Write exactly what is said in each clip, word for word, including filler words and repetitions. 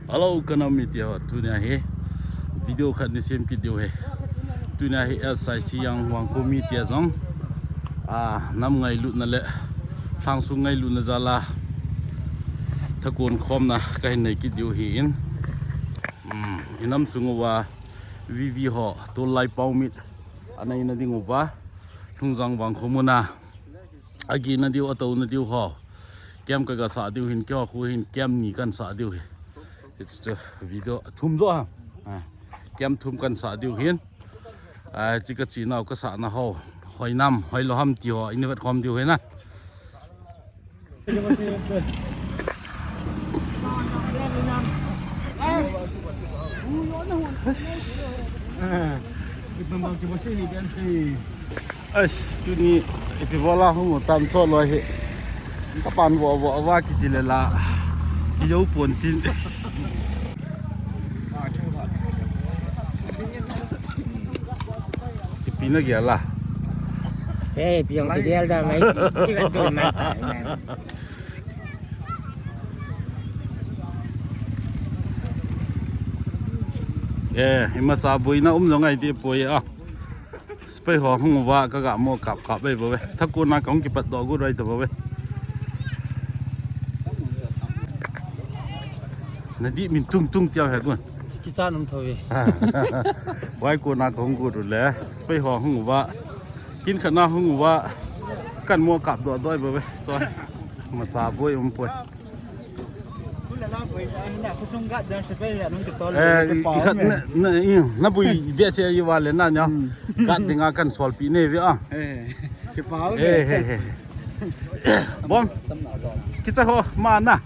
Hello, ka nam mite ho, tunia hi video khat nei sem kit diu ahi. Tunia hi S I C Yang Wangkho mite jong, ah, nam ngailutna le lhangsung ngailutna jal a thakon khomna kahin nei kit diu ahin. Hmm, i nam sung uva V V ho, Tolai Paomit, anei na ding uva, Lhungjang Wangkho muna. Agina diu, atouna diu ho. Camp ka, ka sah diu ahin, keiho khu hin camp ni kan sah diu ahi. Hiche video thum jo ha. Ah, camp thum kan sah diu ahin. Ah, hiche ka chenau ka sahna ho. Hoi nam, hoi lou ham ti ho, i nei vet khom diu ahi na. Ais, tuni ipi bola hung u tam cho loi hi. Ka pan vo vo va kiti le la. Ki jou pon tin. Ipi na gel a. Eh, ipi jong kigel da mai. Ki vet ding mai. Eh, imacha boina um jong ahi ti poi a. Spei ho hung uva ka ga mo kap kap bei bou ve. Thakon a ka hung kipat doh got uva ahi ta bou ve. Na dih min tung tung tia he gon. Kichat um tho ve. Vai kon a ka hung got u le. Spei ho hung uva. Kin khat na hung uva. Kan mo kap doh doh ahi bou ve. Choi. Imacha boi um poi. Eh, i khat na, na, i, na bui behseh i va le na nia. Hmm. Guard dinga kan solpi nei ve a. Eh, kipau eh, le. Eh, eh. Bom. Kicha ho, ma na.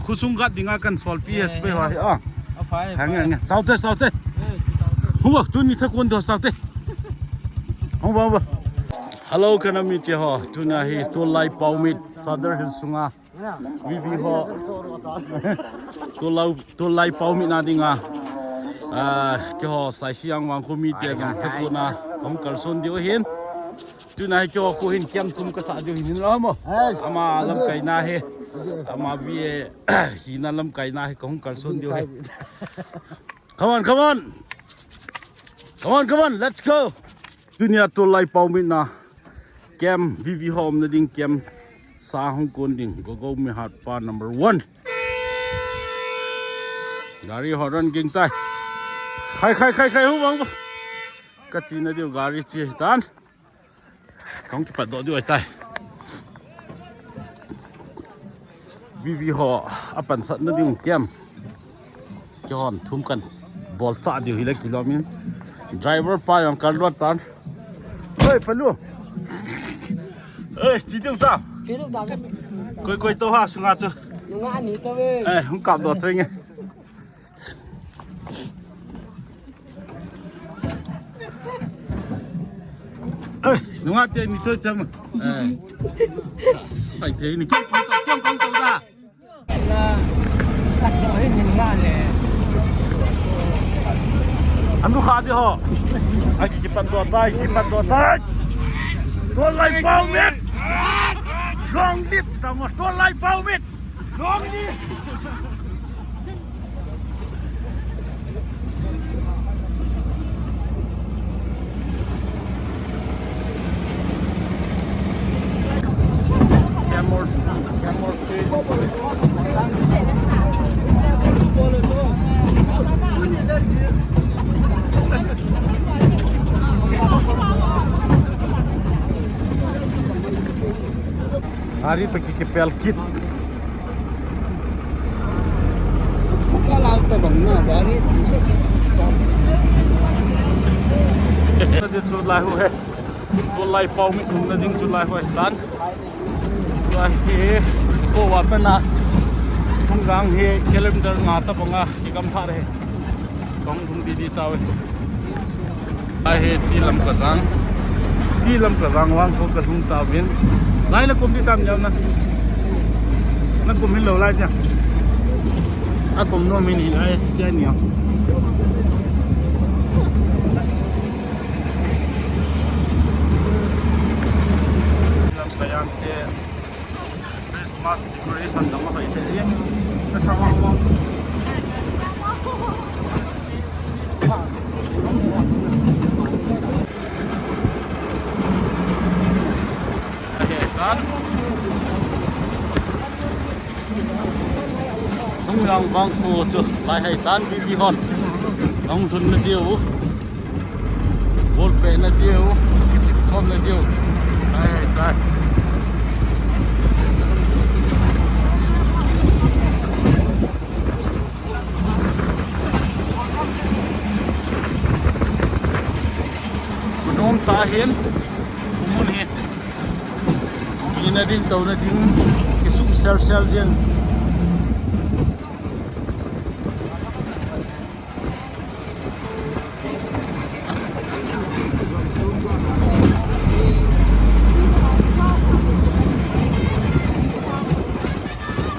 Khosung guard dinga kan solpi eh, spei ho hi a. Aphai, aphai. Hang, hang. Chao te, chao te. Eh, chao te. Hung uva, tuni thakon doh chao te. Hung uva, hung uva. Hello, ka nam mite ho. Tunia hi Tolai Paomit, Sadar Hills sunga. V V ho. Tolai, Tolai Paomit na dinga. Ah, keiho S I C Yang Wangkho mite jong thakon a ka hung kalson diu ahin. Tunia hi keiho khu hin camp thum ka sah diu ahin, hin lo mo. Ama lamkaina hi. Ama V A hina lamkaina hi ka hung kalson diu ahi. Come on, come on. Come on, come on, let's go. Tunia Tolai Paomit na camp, V V ho umna ding camp. Sa hung kon ding, Gogo Mihat pa number one. Gari ho run ging tai. Khai, khai, khai, khai, hung vang. Ka chena diu gari che tan. Ka hung kipat doh diu ahi tai. V V ho apansatna ding camp. Keihon thum kan bol cha diu hile kilom in. Driver pa jong kal lut tan. Oi, Palu. Oi, chi diu ta. Koi, koi to ha sunga chu. Nunga ni to ve. Eh, hung kap doh cheng e. Eh, nunga te ni choi cham. Eh. Sai te ni kem kem kem kem kem da. Anu kha di ho. Ai, kipat doh tai, kipat doh tai. Tolai Paomit. Long live, tamo Tolai Paomit. Gari toh kikipel kit. Kalal tabang na, gari. Tadi chu lai hu he. Tolai Paomit umna ding chu lai hu he tan. Lai hi, ko wa pe na. Hung gang hi kilometer nga tabang a, kikam pha re. Kong hung di di tau. Ahi, ti lam ka jang. Ti lam ka jang vang ko ka lhung tauvin. Lai na kum di tam jam na. Na kum hin lo lai tia. A kum nom hin hi lai ti tia ni a. Lam ka jang te. Christmas decoration dang a hoi te. Yen, na sa wang wang. Bang khu chu lai hai tan, VV hon. Hung lhun na diu. Ball peh na diu. Kichip khom na diu. Lai hai tan. Kunom ta hin. Kumun hi. Ina ding, tona ding, kisum sel sel jeng.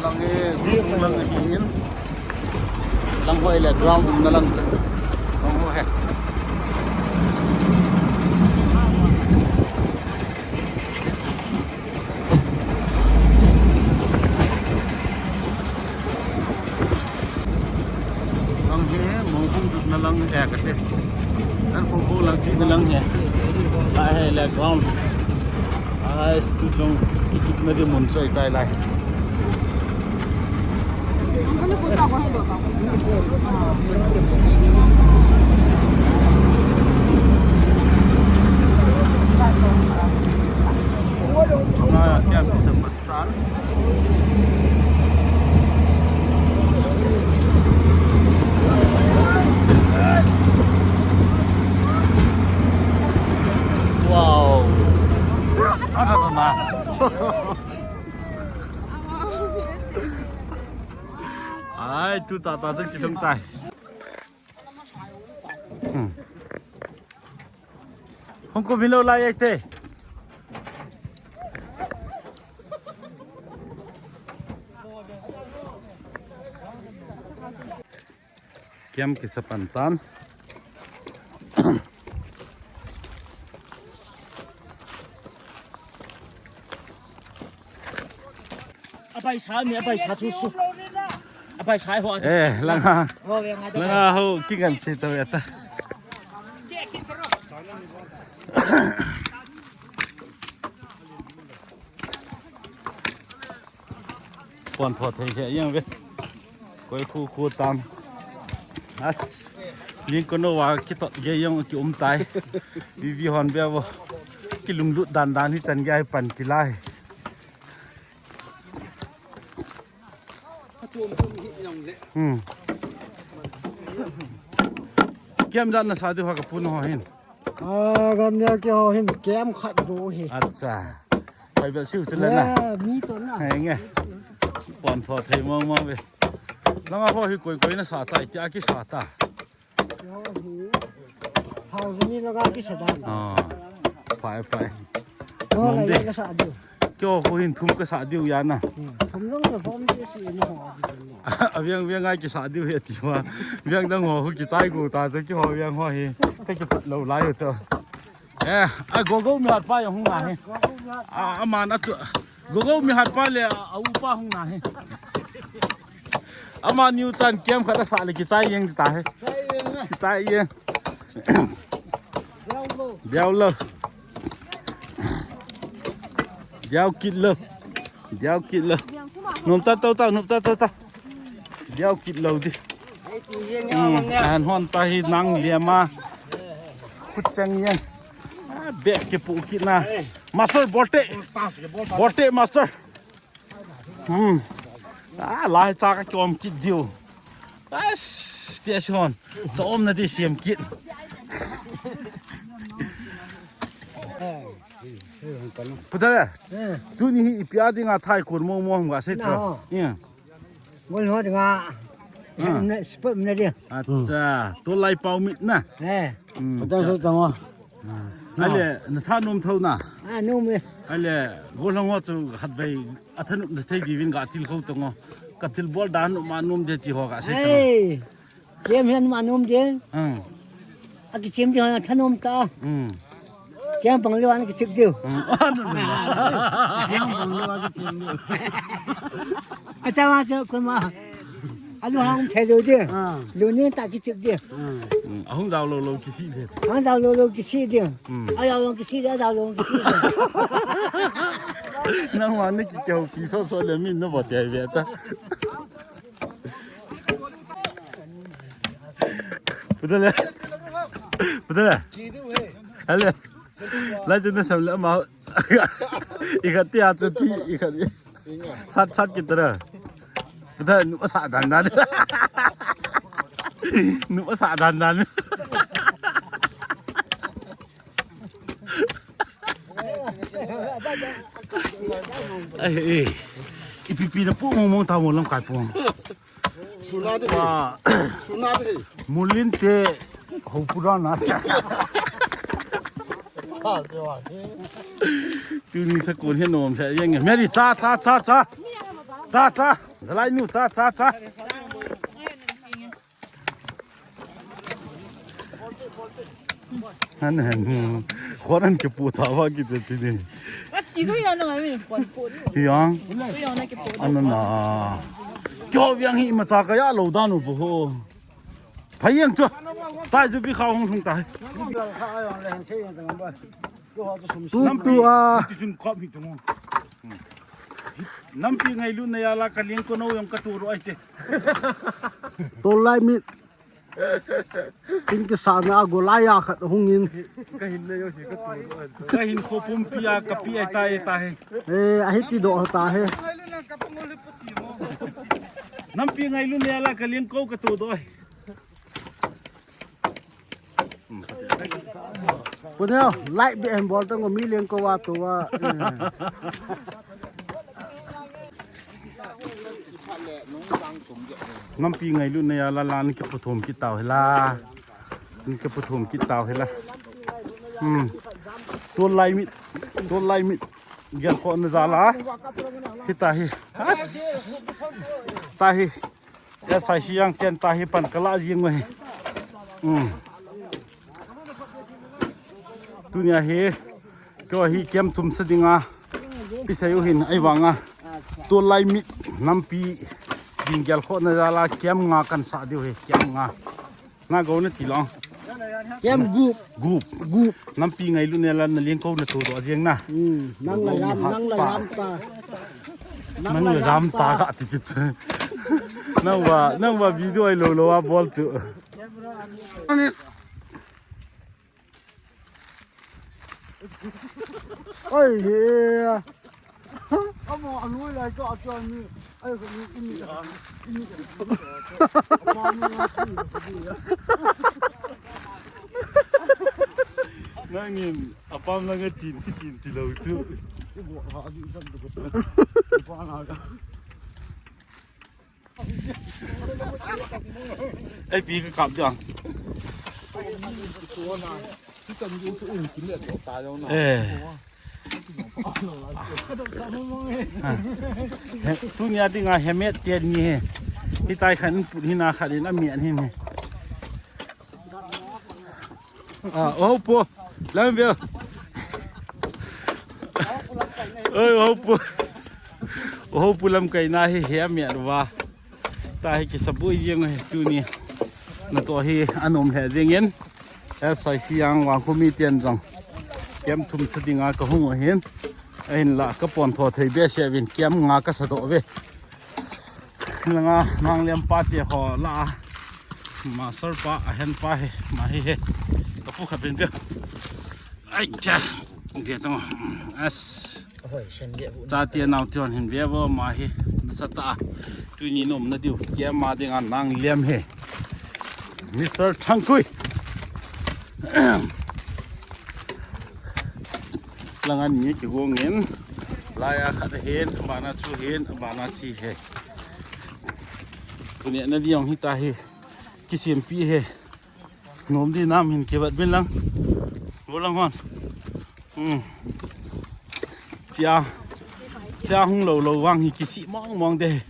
Lang e, kusum lang e hin. Lang hoi le ground umna lang chu. Lang hoi he. Lang hi, Mongkong jutna lang he kati. An Mongkong lang chihna lang he. Lai he le ground. Ai, tu chong kichipna ding mun chu ahitai lai. Nga, kya pisa patan. Wow. Ano na? Ai, tu tata chu kisung tai. Hmm. Hung kum hilou lai e te. Kiam kisa pan tan. Abai sa mi, abai sa su su. Abai sa ho. Eh, langa. Ho, yang ada. Langa ho, kingan si tau ya ta. Pon tho thei he yang ve. Koi khu khu tam. As. Ling kono wa kitot ge yang ki um tai. VV hon be vo. Kilunglut dan dan hi chan ge ai pan kilai. Hmm. Kiam jan na sa diu ha ka pun ho hin. Ah, gam ne ke ho hin kiam khat do hi. Acha. Pai bel siu chu le na. Ya, mi to na. He nge. Pon tho thei mong mong ve. Langa ho hi koi koi na sa ta, tia ki sa ta. Kyo hi. Hau ni langa ki sa dan. Ah. Pai, pai. Ho la Nong de. Ya ka sa diu. Kyo ho hin thum ka sa diu ya na. Hmm. Thum long ka form ti si ni ho. Aviang viang ai ki sa diu he ti wa. Viang dang ho ki chai gu ta chu ki ho viang ho hi. Ka ki pat lo lai chu. Eh, a gogo mi hat pa ya hung na he. A, aman a chu. Gogo mi hat pa le a upa hung na he. Ama niu chan kiam khat a sa le kichai yeng ta he. Kichai yeng. Diau lo. Diau kit lo. Diau kit lo. Nop ta tau ta, nop ta tau ta. Diau kit lo di. Hmm, an hon ta hi nang liama. Khut chang yeng. Ah, bek kipu kit na. Master bolte. Bolte master. Hmm. Ah, lai cha ka chom kit diu. As, tia si hon. Chom na di siam kit. Putale. Eh. Tuni hi ipi a dinga thai kun mo mo ga se tro. Na ho. Yeah. Gol ho dinga. Ah. Na spot na dia. Acha, to lai pau mit na. Eh. Hmm, putale cha. Tamo. Ale, na tha nom tho na. Ah, nom e. Ale, gol ho chu hat bai. A thanop na thei diuvin ga til kho tong o. Ka thilbol dan nop ma nom de ti ho ga sei tong o. Hey. Kem hian ma nom de. Hmm. A kichim di ho thanom ta. Hmm. Kem pang lou an kichip diu. Hmm. Kem pang lou an kichip diu. Ka cha ma cha ko ma. Alu hang thei lou de. Ah. Lu ni ta kichip de. Hmm. Ahung jao lou lou kisi de. Ahung jao lou lou kisi de. Hmm. Ajao lou kisi de, ajao lou kisi de. Nang ma ni ki keu ki so so le min no bo te ve ta. Putale. Putale. Hele. Lai chu na sam le ma. Ikhat tia chu ti ikhat. Sat sat kitara. Putale nu sa dan dan. Nu sa dan dan. Ai, eh. Ipi pi na pu mong mong ta mo lamkai pu. Suna de. Wa. Suna de. Mulin te ho pura na. Tuni tha kun he nom tha yang. Mary cha cha cha cha. Cha cha. Zalai nu cha cha cha. Han han. Khon an ke pu tha wa ki te ti ni. Ati tu ya na ngai mi kon pu ni. Yang. Tu ya na ke pu. Anana. Kyo yang hi ma cha ka ya lo da nu pu ho. Phai yang tu. Tai ju bi kha hung hung tai. Tu tu a. Nampi ngailutna jal a ka lengkou nou jong ka tu doh ahi te. Tol lai mit. Tin kisahna a golai a khat hung in. Ka hin na jo si ka tu doh ahi. Ka hin kho pumpi a ka pi ahi ta e ta he. Eh, ahi ti doh ta he. Nampi ngailutna jal a ka lengkou ka tu doh ahi. Puneo, light be en bol tang mi lengkou a tu a. Nampi ngailutna jal a la ni ke puthom kit tau hila. Ni ke puthom kit tau hila. Hmm. Tol lai mit, tol lai mit. Gelkhohna jal a. Hita hi. As. Ta hi. Ya sai si yang ten ta hi pan kala jing we. Hmm. Tunia hi. Kyo hi kem thum sa dinga. Pisai u hin ai vanga. Tol lai mit nampi. Ding gelkhohna jal a kem nga kan sa diu hi kem nga. Na go na ti long. Kem gup. Gup. Gup. Nampi ngailutna jal a na lengkou na tu doh jeng na. Hmm. Nang la jam, nang la jam ta. Nang la jam ta ka ti kit. Nang wa, nang wa video ai lo lo a bol tu. Oi, he. Amo, anu lai ka acha ni. Ai, ko ni, ini, ini. Nangin, apam lang a chin, chin ti lo tu. Ai, pi ka kap jang. Eh. Tunia dinga hemet tian ni he. Hitai khan put hina khan in a mian hin he. Ah, oho pu, lam ve. Oi, oho pu. Oho pu lamkai na hi he a mi arva. Ta hi kisa boi jeng hi tuni. Na to hi anom he jeng in. S I C ang wang khu mi tian jong. Kem thum sa dinga ka hung u hin. Ahin la ka pon tho thei be se vin kem nga ka sa doh ve. Langa nang lem pa te ho la. Ma sar pa a hen pa he ma hi he. Ka pu khat ben pe. Ai cha. Ve tong. As. Cha te nau te hon hin ve vo ma hi. Na sa ta. Tuni nom na diu. Kem ma dinga nang lem he. Mister Thangkui. Langa ni kigong in. Laiya khat hin, bana chu hin, bana chi he. Tuni na diong hita hi. Kisempi he. Nom di nam hin kibat bin lang. Bo lang hon. Hmm. Chia. Chia hung lo lo vang hi kisi mong mong de.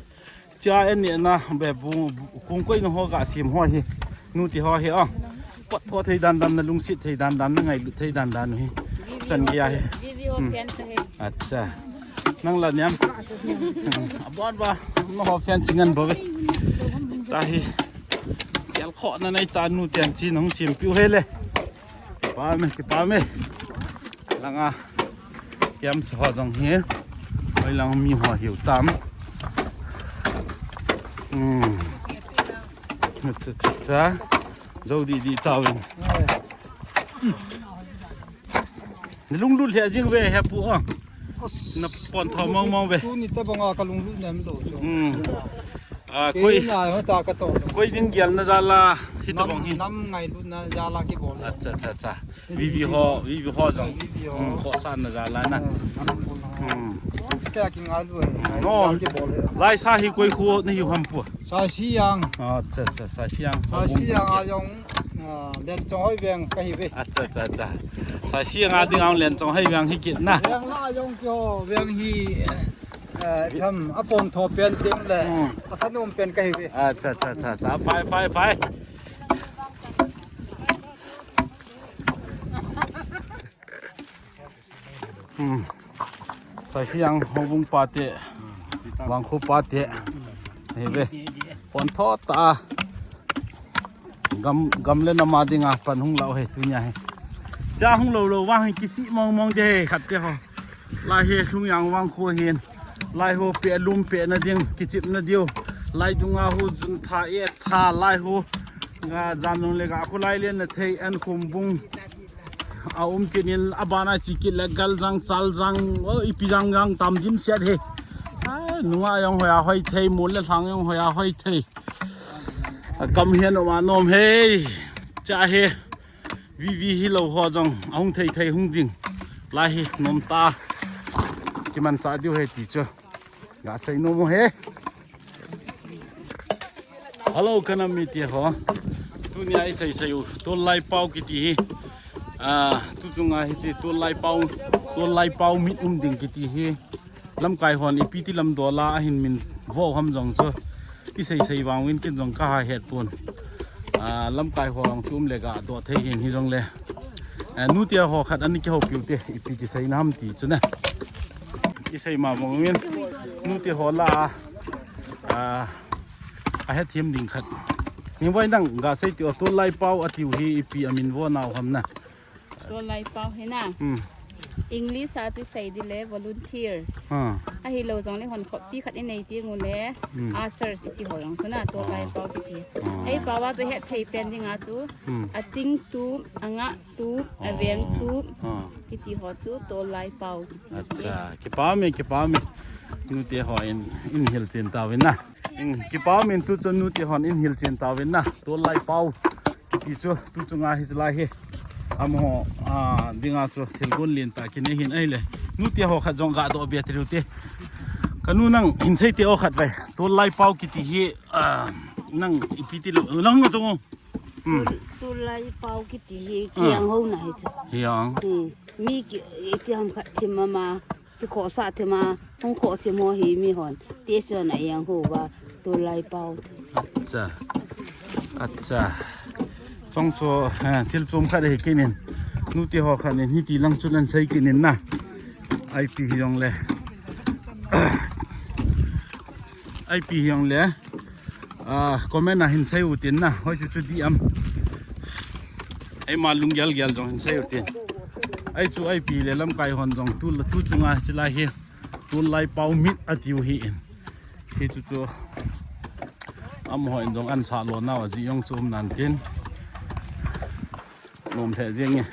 Cha en ni na be bu kung koi no ho ka sim ho hi. Nu ti ho hi a. Pot tho thei dan dan na lungsit thei dan dan na ngailut thei dan dan hi. Chan gei a hi. Vivi ho fan sa he. Acha. Nang la niam. Abon ba no ho fan singan bo ve. Ta hi. Kel kho na nai ta nu tian chi nong sim piu he le. Pa me ki pa me. Langa. Kem sa ho jong hi. Oi lang mi ho hiu tam. Hmm. Cha cha cha. Jou didi tauvin. Na lunglut lheh jing ve, he pu o. Na pon tho mong mong ve. Tuni tabanga ka lunglut nem lou chu. Hmm. Ah, koi. Kei na ho ta ka to. Koi din gel na jal a, hitabang hi. Nam ngailutna jal a kibol. Acha, acha, acha. V V ho, V V ho jong. V V ho. Hmm, khohsahna jal a na. Hmm. Kei a kingailu. No. Jal kibol. Lai sa hi koi khu na hiu ham pu. Saisiang. Acha, acha, Saisiang. Saisiang a jong, ah, Lenchonghoi veng ka hi ve. Acha, acha, acha. Saisiang a ding a Lenchonghoi veng hi kit na. Veng la jong kio, veng hi, eh, tham a pon tho pen ting le. Hmm. A thanom pen ka hi ve. Acha, acha, acha, acha. Phai, phai, phai. Hmm. Saisiang houbung pate, Vangkho pate. Hi ve. Pon tho ta. Gam, gam le nam a ding a pan hung lau he tunia he. Cha hung lou lou vang hi kisih mong mong de he khat te ho. Lai hi Lhungjang Vangkho hin. Lai ho pe lum pe na ding, kichip na diu. Lai dunga ho jun tha e tha lai ho. Nga jam long le ga khu lai le na thei an khum bung. A um kit in a bana chi kit le Galjang, Chaljang, o ipi jang jang tam dim siat he. Ai, nunga jong hoi a hoi thei, mol le lhang jong hoi a hoi thei. A kam hian um a nom he. Cha he. V V hi lou ho jong, a hung thei thei hung ding. Lai hi nom ta. Kiman cha diu he ti chu. Ga sei nom u he. Hello, ka nam mite ho. Tunia i sei sei u, Tol Lai Pau kiti hi. Ah, tu chunga hiche Tol Lai Pau, Tol Lai Pau mit um ding kiti hi. Lamkai hon ipi ti lam dol a ahin min vo ham jong chu. I sei sei vang in kin jong ka ha het pon. Ah, lamkai ho jong chu um le ga do thei hin hi jong le. Ah, nu tia ho khat an kihoupiu te, ipi ti sei na ham ti chu na. I sei ma vang in, nu tia ho la a. Ah, a hethem ding khat. Ni voi nang ga sei ti o, Tol Lai Pau a tiu hi ipi a min vo nau ham na. Tol Lai Pau hi na. Hmm. English a chu sei di le volunteers. Ah. Ahilou jong le hon khop pi khat i nei ti ngu le. Hmm. Ushers i ti ho jong chu na Tol Lai Pau kiti. Ah. Ei pau a chu het thei pen ding a chu. Hmm. A ching tu, a nga tu, a veng tu. Ah. Kiti ho chu Tol Lai Pau kiti. Acha, kipa me, kipa me. Nu tia ho in, in hil chen ta vin na. In, kipa min tu chun nu tia hon in hil chen ta vin na. Tol Lai Pau. Kiti chu, tu chunga hi lai hi. Amaho, ah, dinga chu thil gon lien ta kine hin ahile. Nu tia ho khat jong ga do bia ti lu te. Ka nu nang hin sei te o khat vai. Tol Lai Pau kiti hi, ah, nang ipi ti lo, nang no to. Hmm. Tol, Tol Lai Pau kiti hi kiang ho na hi chu. Hiang. Hmm. Mi ki, iti ham khat thim ama. Kikhohsah thim a, hung khoh thim ho hi mi hon. Ti chun a iang ho va, Tol Lai Pau. Acha. Acha. Chong chu, eh, thil chom khat hi kinin. Nu tia ho khat nin, hiti lang chu nan sei kinin na. Ipi hi jong le. Ipi hi jong le. Ah, comment a hin sei u tin na. Hoi chu chu di am. Eima lunggel gel jong hin sei u tin. Ai chu ipi le lamkai hon jong tu, tu chunga chi lai hi. Tol Lai Pau mit a tiu hi in. Hi chu chu. Amaho in jong an sa lo nau a ji jong chu um nan tin. Nom the jing e.